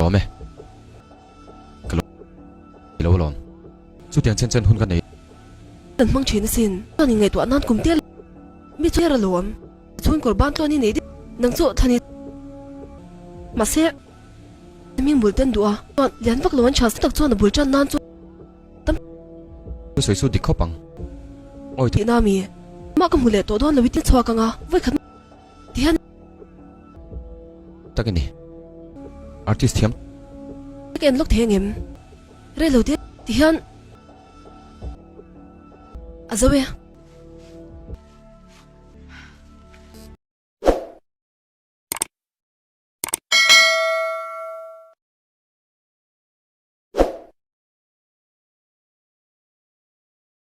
lawm e. Ka lo alawm. Chutiang chen chen hun ka nei. Kan hmang thin asin. Chuan inngaihtuah nan kum tel mi chu her alawm. Chhungkaw ban tluan i nei deuh nang chu thlan i mahse hming bul ten duh a chuan lian vak lo an tha tak chuan a bul tan nan chu tam Thu sawi chu dik khawp ang. Awi tihna mi mah ka hmu leh tawh dawn lo i tin chhuak anga vawi khat ti hian Tak i ni. Artist thiam. Ka en lawk thei ang em? Rei lo te ti hian a zo e.